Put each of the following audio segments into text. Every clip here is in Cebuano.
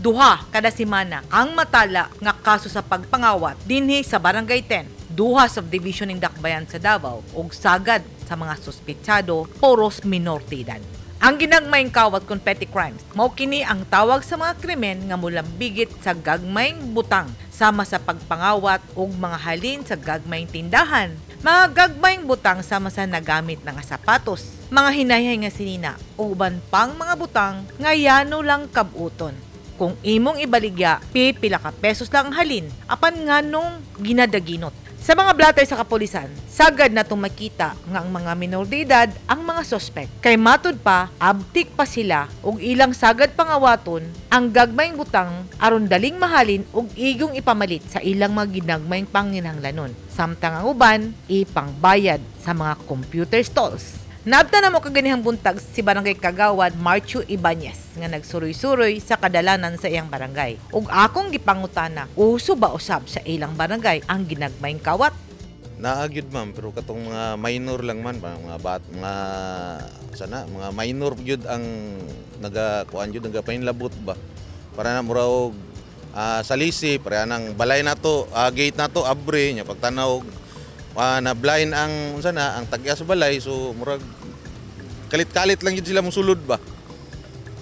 Duha kada semana ang matala nga kaso sa pagpangawat dinhi sa Barangay 10, duha subdivision ning Dakbayan sa Davao, ug sagad sa mga suspetsado puros minor de edad. Ang ginagmayng kawat kon petty crimes, mao kini ang tawag sa mga krimen nga mulambigit sa gagmayng butang sama sa pagpangawat ug mga halin sa gagmayng tindahan, mga gagmayng butang sama sa nagamit na nga sapatos, mga hinayhay nga sinina ug uban pang mga butang nga yano lang kabuton. Kung imong ibaligya, pipila ka pesos lang ang halin, apan nganong ginadaginot. Sa mga blatter sa kapulisan, sagad na itong makita nga ang mga minor de edad ang mga sospek. Kay matud pa, abtik pa sila og ilang sagad pangawaton ang gagmayng butang aron daling mahalin og igong ipamalit sa ilang mga ginagmayng panginahanglanon. Samtang ang uban, ipangbayad sa mga computer stalls. Naabta na mo kaganihang buntag si Barangay Kagawad Marcho Ibanez nga nagsuroy-suroy sa kadalanan sa iyang barangay. Ug akong gipangutana, uso ba usab sa ilang barangay ang ginagmayng kawat? Naa gyud, ma'am, pero katong mga minor lang man, pa, mga bat, mga sana, mga minor gyud ang naga kuan gyud, nagapahinlabot ba. Para na mura og salisi, para nang balay nato, gate nato abre nya pagtanaw na blind ang unsa na ang tag-iya sa balay, so murag kalit-kalit lang gyud sila musulod ba.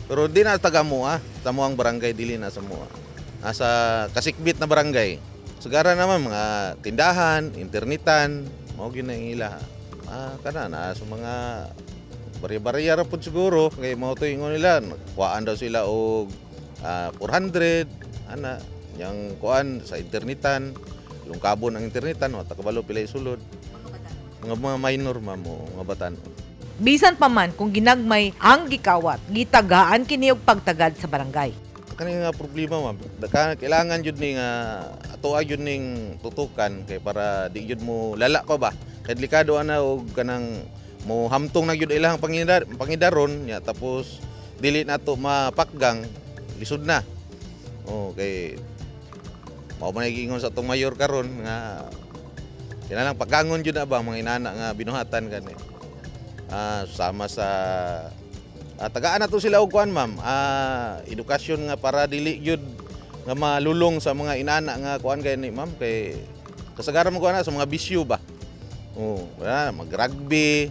Pero di na taga mo sa mo ang barangay, dili na sa mo. Nasa kasikbit na barangay. Sugara naman mga tindahan, internetan, mao gyud na ang ila. Kana na sa mga barya-barya ra pud siguro kay mao to ingon nila, kuhaan daw sila og 400 ana yang kuan sa internetan, lungkabon ang internetan, wa ta kabalo pila sulod. Mga minor, ma'am, o mga batan. Bisan pa man kung ginagmay ang gikawat, gitagaan kini og pagtagad sa barangay. Kani nga problema, ma'am, kailangan jud ni nga ato jud ning tutukan kay para di jud mo lala pa ba. Kay delikado ana og kanang mo hamtong na jud ilang pangidaron nya, tapos dili nato mapakgang, lisod na. Oh, kay mao man giingon sa atong mayor karon nga kinahanglan paggangon jud na ba ang mga inana nga binuhatan kani. Sama sa tagaan na to sila og kuan, ma'am. Edukasyon nga para dili gyud nga malulong sa mga inana nga kuan kay ni, ma'am, kay kasagaran mo kuan na sa mga bisyo ba. Oh, wala mag-rugby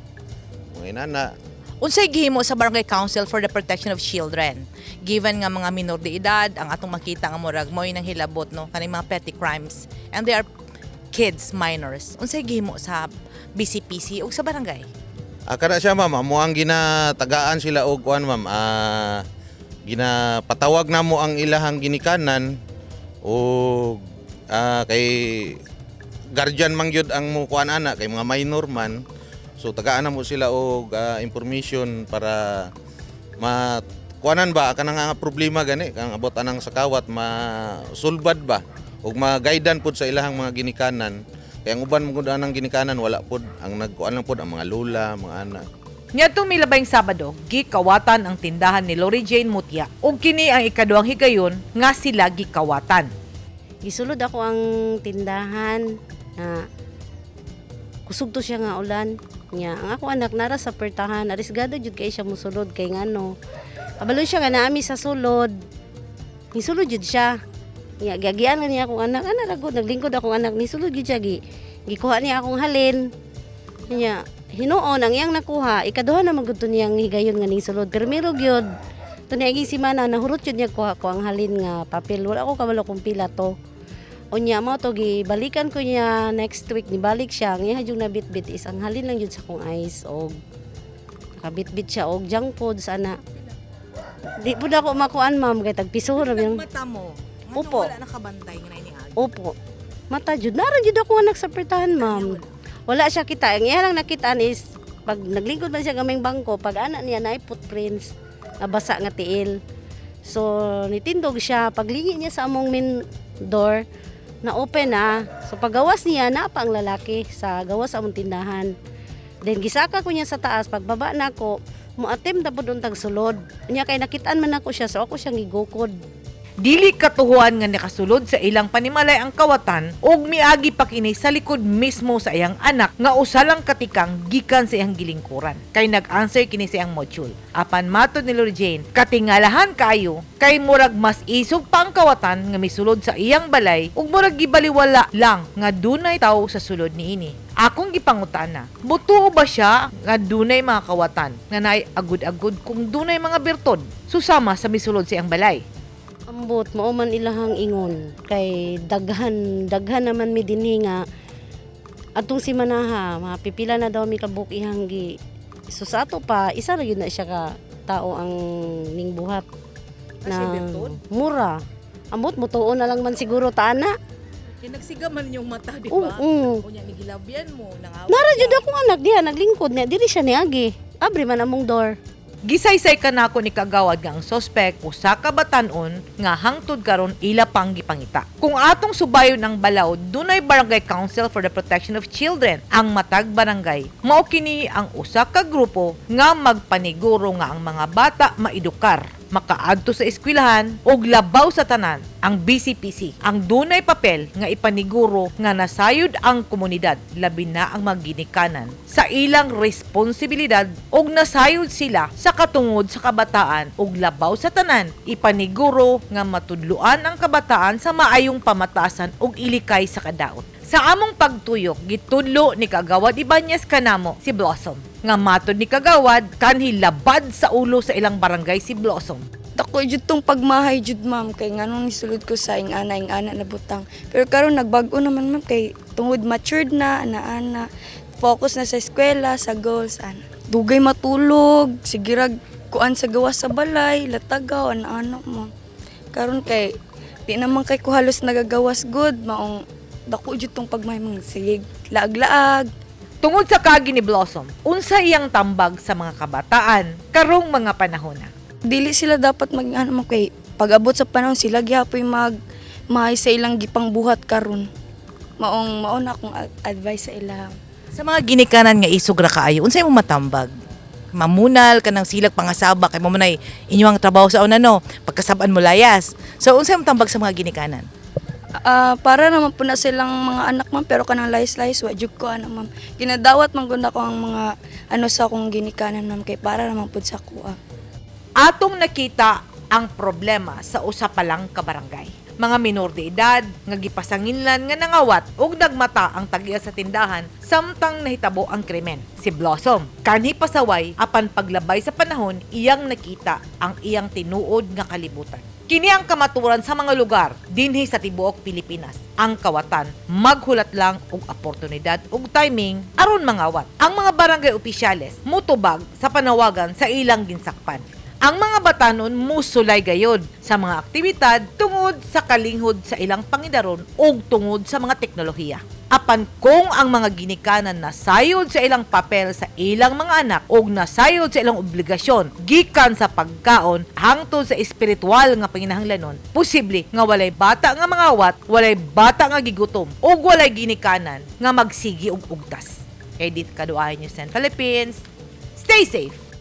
mga inana. Unsay gihimo sa Barangay Council for the Protection of Children? Given nga mga minor de edad ang atong makita nga murag mo'y nang hilabot, no, kaning mga petty crimes, and they are kids, minors. Unsay gihimo sa BCPC ug sa barangay? Kana siya, ma'am, amo ang ginatagaan sila og kuan, ma'am. Ginapatawag namo ang ilahang ginikanan og kay guardian man gyud ang mo kuan ana kay mga minor man. So tagaan na mo sila og information para ma kuanan ba kanang nga problema gani kang abot anang sa kawat, masulbad ba ug ma-guidan pud sa ilahang mga ginikanan. Kaya ang uban mo gud anang ginikanan wala pud, ang nagkuan lang pud ang mga lola, mga anak. Niadtong milabayng Sabado, gikawatan ang tindahan ni Lori Jane Mutia ug kini ang ikaduhang higayon nga sila gikawatan. Gisulod ako ang tindahan na kusog to siya nga ulan. Nya, ang ako anak nara sa pertahan, arisgado jud kay siya musulod kay ngano. Kabalo siya nga naami sa sulod. Nisulod jud siya. Nya, giagian na niya akong anak, ana ra gud naglingkod akong anak, nisulod jud siya, gikuha niya akong halin. Nya, hinuon ang iyang nakuha, ikaduha na man gud to niyang higayon nga ning sulod. Pero miro gyud to niya aging simana nahurot jud niya kuha ko ang halin nga papel. Wala ko kabalo kung pila to. Unya mo to gibalikan ko niya next week, nibalik siya. Ang iya jud nabitbit is ang halin lang jud sa akong ice og nakabitbit siya og junk foods ana. Di pud ako makuan, ma'am, kay tag piso ra gyud. Mata mo, Opo. wala nakabantay nga ni Agi? Opo. Mata jud nara jud ako anak sa pertahan, ma'am. Wala siya kita. Ang iya lang nakita is pag naglingkod man siya gamay bangko, pag ana niya naay footprints nabasa nga tiil. So nitindog siya, paglingi niya sa among main door na open na. So paggawas niya na pa ang lalaki sa gawas sa among tindahan. Then gisaka ko niya sa taas, pagbaba nako, mo attempt na pud untag sulod. Nya kay nakitaan man nako siya, so ako siyang gigukod. Dili katuhuan nga nakasulod sa ilang panimalay ang kawatan ug miagi pa kini sa likod mismo sa iyang anak nga usa lang katikang gikan sa iyang gilingkuran. Kay nag-answer kini sa iyang module. Apan matod ni Lori Jane, katingalahan kaayo kay murag mas isog pa ang kawatan nga misulod sa iyang balay ug murag gibaliwala lang nga dunay tawo sa sulod niini. Akong gipangutana, mutuo ba siya nga dunay mga kawatan nga naay agud-agud kung dunay mga bertod susama sa misulod sa iyang balay? Ambot, mao man ilahang ingon kay daghan daghan naman mi dinhi nga atong si Manaha, mga pipila na daw mi kabuok ihang gi. So sa ato pa, isa ra gyud na siya ka tao ang ningbuhat Ah, na mura. Ambot, mutuo na lang man siguro ta ana. Kaya nagsiga man yung mata, di Oo. Unya ni gilabyan mo, nangawat. Nara jud akong anak diha naglingkod niya, diri siya niagi. Abri man among door. Gisaysay kanako ni kagawad nga ang sospek usa ka batan-on nga hangtod karon ila pang gipangita. Kung atong subayon ang balaod, dunay Barangay Council for the Protection of Children ang matag barangay. Mao kini ang usa ka grupo nga magpaniguro nga ang mga bata maedukar, makaadto sa eskwelahan ug labaw sa tanan ang BCPC ang dunay papel nga ipaniguro nga nasayod ang komunidad, labi na ang mga ginikanan, sa ilang responsibilidad ug nasayod sila sa katungod sa kabataan ug labaw sa tanan ipaniguro nga matudloan ang kabataan sa maayong pamatasan ug ilikay sa kadaot. Sa among pagtuyok, gitudlo ni Kagawad Ibanez kanamo si Blossom. Nga matod ni Kagawad, kanhi labad sa ulo sa ilang barangay si Blossom. Dako jud tong pagmahay jud, ma'am, kay nganong nisulod ko sa ing-ana na butang. Pero karon nagbag-o naman, ma'am, kay tungod matured na ana-ana, focus na sa eskwela, sa goals ana. Dugay matulog, sige rag kuan sa gawas sa balay, latagaw ana-ana, ma'am. Karon kay di naman kay ko halos nagagawas good, maong dako jud tong pagmahay, ma'am, sige laag-laag. Tungod sa kagi ni Blossom, unsa iyang tambag sa mga kabataan karong mga panahon na? Dili sila dapat mag ano man kay pag-abot sa panahon sila gihapoy mag mahay sa ilang gipangbuhat karon. Maong mao na akong advice sa ila. Sa mga ginikanan nga isog ra kaayo, unsay mo matambag? Mamunal kanang silag pangasaba kay mo manay inyong trabaho sa una, no, pagkasab-an mo layas. So unsay mo tambag sa mga ginikanan? Ah, para naman po na silang mga anak, ma'am, pero kanang layas-layas wa jud ko ana, ma'am. Ginadawat man gud ako ang mga ano sa akong ginikanan, ma'am, kay para naman pud sa kuha. Atong nakita ang problema sa usa pa lang ka barangay. Mga minor de edad nga gipasanginlan nga nangawat ug nagmata ang tag-iya sa tindahan samtang nahitabo ang krimen. Si Blossom, kanhi pasaway apan paglabay sa panahon iyang nakita ang iyang tinuod nga kalibutan. Kini ang kamaturan sa mga lugar dinhi sa tibuok Pilipinas. Ang kawatan maghulat lang og oportunidad ug timing aron mangawat. Ang mga barangay opisyales mutubag sa panawagan sa ilang ginsakpan. Ang mga batanon musulay gayod sa mga aktibidad tungod sa kalinghod sa ilang pangidaron ug tungod sa mga teknolohiya. Apan kung ang mga ginikanan nasayod sa ilang papel sa ilang mga anak ug nasayod sa ilang obligasyon gikan sa pagkaon hangtod sa espiritual nga panginahanglanon, posible nga walay bata nga mangawat, walay bata nga gigutom ug walay ginikanan nga magsigi og ugtas. Edith Kaduay, News 10 Philippines. Stay safe.